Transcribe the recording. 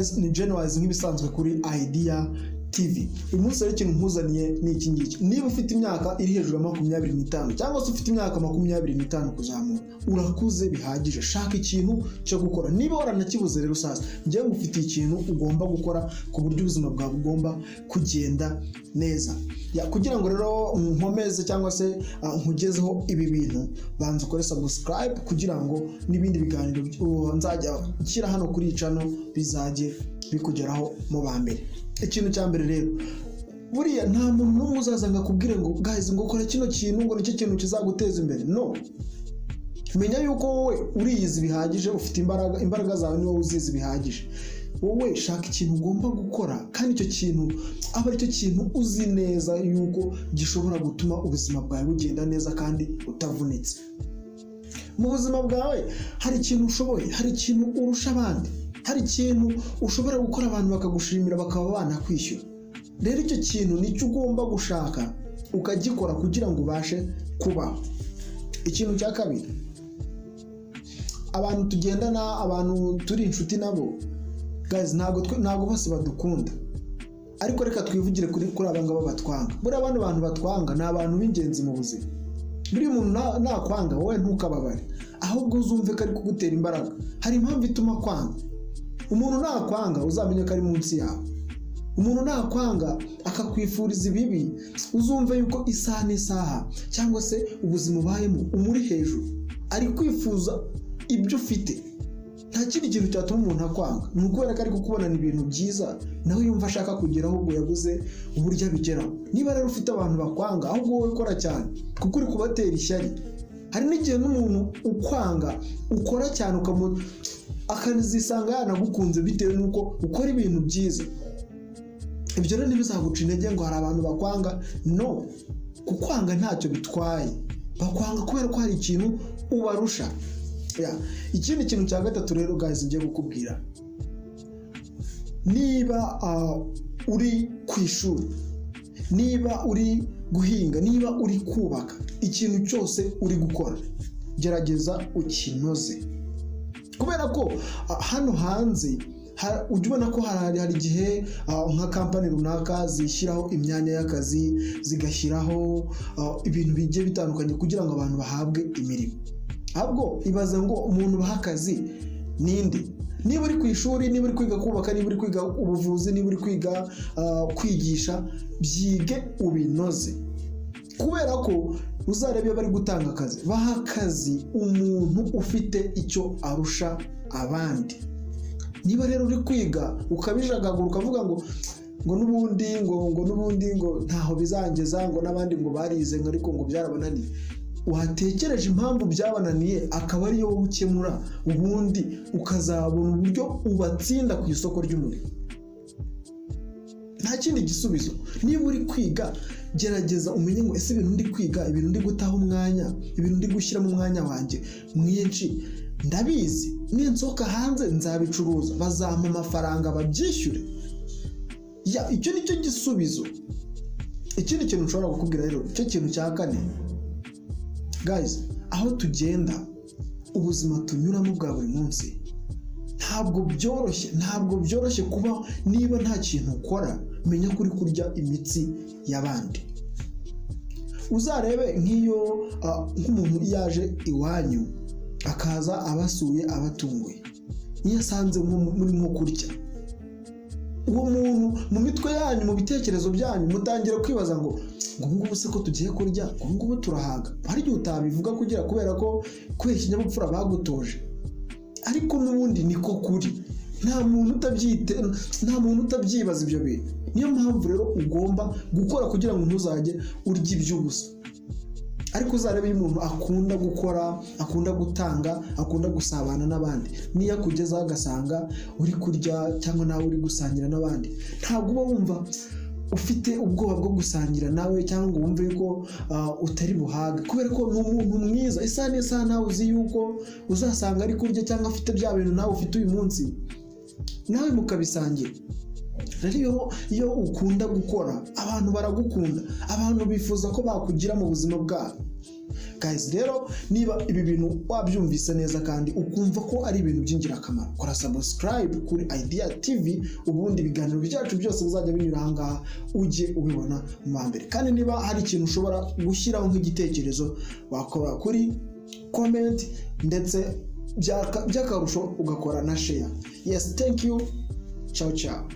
Guys, ni Genuise nk'ibisanzwe kuri Idea TV. Uyu munsi rero ikintu nkuzaniye ni iki ngiki: niba ufite imyaka iri hejuru ya 25 cyangwa se ufite imyaka 25 kuzamura, urakuze bihagije. Shaka ikintu cyo gukora. Niba waranakibuze rero, sasa njyewe ngufitiye ikintu ugomba gukora ku buryo ubuzima bwawe bugomba kugenda neza. Yeah, kugira ngo rero nkomeze cyangwa se nkugezeho ibi bintu, banza ukore subscribe kugira ngo n'ibindi biganiro nzajya nshyira hano kuri iyi channel bizajye bikugeraho mu ba mbere. Ikintu cya mbere rero, buriya nta muntu n'umwe uzaza ngo akubwire ngo "Guys, ngo kora kino kintu, ngo nicyo kintu kizaguteza imbere." No menya yuko wowe uriyizi bihagije, ufite imbaraga, imbaraga zawe ni wowe uzizi bihagije. Wowe shaka ikintu ugomba gukora, kandi icyo kintu aba aricyo kintu uzi neza yuko gishobora gutuma ubuzima bwawe bugenda neza kandi utavunitse. Mu buzima bwawe hari ikintu ushoboye, hari ikintu urusha abandi, hari ikintu ushobora gukora abantu bakagushimira, bakaba banakwishyura. Rero icyo kintu nicyo ugomba gushaka ukagikora kugira ngo ubashe kubaho. Ikintu cya kabiri, abantu tugendana, abantu turi inshuti nabo, guys, ntabwo bose badukunda, ariko reka twivugire kuri aba ngaba batwanga. Buriya bano bantu batwanga ni abantu b'ingenzi mu buzima. Buriya umuntu nakwanga, wowe ntukababare, ahubwo uzumve ko ari kugutera imbaraga. Hari impamvu ituma kwanga. Umuntu nakwanga, uzamenye ko ari munsi yawe. Umuntu nakwanga akakwifuriza ibibi, uzumve yuko isaha n'isaha cyangwa se ubuzima ubayemo umuri hejuru, ari kwifuza ibyo ufite. Nta kindi kintu cyatuma umuntu akwanga, ni ukubera ko ari kukubonana ibintu byiza nawe yumva ashaka kugeraho, ubwo yabuze uburyo abigeraho. Niba rero ufite abantu bakwanga, ahubwo wowe ukora cyane kuko uri kubatera ishyari. Hari n'igihe n'umuntu ukwanga ukora cyane akazisanga yanagukunze bitewe n'uko ukora ibintu byiza. Ibyo rero ntibizaguca intege ngo hari abantu bakwanga. No kukwanga ntacyo bitwaye, bakwanga kubera ko hari ikintu ubarusha. Yeah. Ikindi kintu cya gatatu rero, guys, ngiye kukubwira: niba uri ku ishuri, niba uri guhinga, niba uri kubaka, ikintu cyose uri gukora gerageza ukinoze, kubera ko hano hanze ujya ubona ko hari igihe nka kampani runaka zishyiraho imyanya y'akazi, zigashyiraho ibintu bigiye bitandukanye kugira ngo abantu bahabwe imirimo. Ahubwo ibaza ngo umuntu baha akazi ninde? Niba uri ku ishuri, niba uri kwiga kubaka, niba uri kwiga ubuvuzi, niba uri kwiga kwigisha, byige ubinoze, kubera ko uzarebe iyo bari gutanga akazi, baha akazi umuntu ufite icyo arusha abandi. Niba rero uri kwiga ukabijagagura, ukavuga ngo n'ubundi ngo n'ubundi ngo ntaho bizangeza, ngo n'abandi ngo barize ngo ariko ngo byarabananiye, watekereje impamvu byabananiye akaba ariyo wowe ukemura, ubundi ukazabona uburyo ubatsinda ku isoko ry'umurimo. Nta kindi gisubizo. Niba uri kwiga, gerageza umenye ngo ese ibintu ndi kwiga, ibintu ndi gutaha umwanya, ibintu ndi gushyiramo umwanya wanjye mwinshi, ndabizi, ninsohoka hanze nzabicuruza, bazampa amafaranga babyishyure? Yeah, icyo ni cyo gisubizo. Ikindi kintu nshobora kukubwira rero, icyo kintu cya kane, guys, aho tugenda, ubuzima tunyuramo bwa buri munsi ntabwo byoroshye. Ntabwo byoroshye kuba niba nta kintu ukora, menya ko uri kurya imitsi y'abandi. Uzarebe nk'iyo nk'umuntu yaje iwanyu, akaza abasuye, abatunguye, iyo asanze muri nko kurya, uwo muntu mu mitwe yanyu, mu bitekerezo byanyu, mutangira kwibaza ngo ubu ngubu se ko tugiye kurya, ngo ubu ngubu turahaga? Hari igihe utabivuga kugira kubera ko kubera ikinyabupfura bagutoje, ariko n'ubundi niko kuri. Nta muntu utabyite, nta muntu utabyibaza ibyo bintu. Niyo mpamvu rero ugomba gukora kugira ngo ntuzajye urya iby'ubusa. Ariko uzarebe iyo umuntu akunda gukora, akunda gutanga, akunda gusabana n'abandi, niyo akugezaho agasanga uri kurya cyangwa nawe uri gusangira n'abandi, ntabwo uba wumva ufite ubwoba bwo gusangira nawe cyangwa ngo wumve yuko utari buhage, kubera ko ni umuntu mwiza. Isaha n'isaha nawe uzi yuko uzasanga ari kurya cyangwa afite bya bintu nawe ufite uyu munsi, nawe mukabisangira. Rero iyo ukunda gukora, abantu baragukunda, abantu bifuza ko bakugira mu buzima bwabo. Guys, rero niba ibi bintu wabyumvise neza kandi ukumva ko ari ibintu by'ingirakamaro, kora subscribe kuri Idea TV, ubundi ibiganiro byacu byose bizajya binyura ahangaha ujye ubibona mu wa mbere. Kandi niba hari ikintu ushobora gushyiraho nk'igitekerezo, wakora kuri comment, ndetse by'akarusho ugakora na share. Yes, thank you, ciao ciao.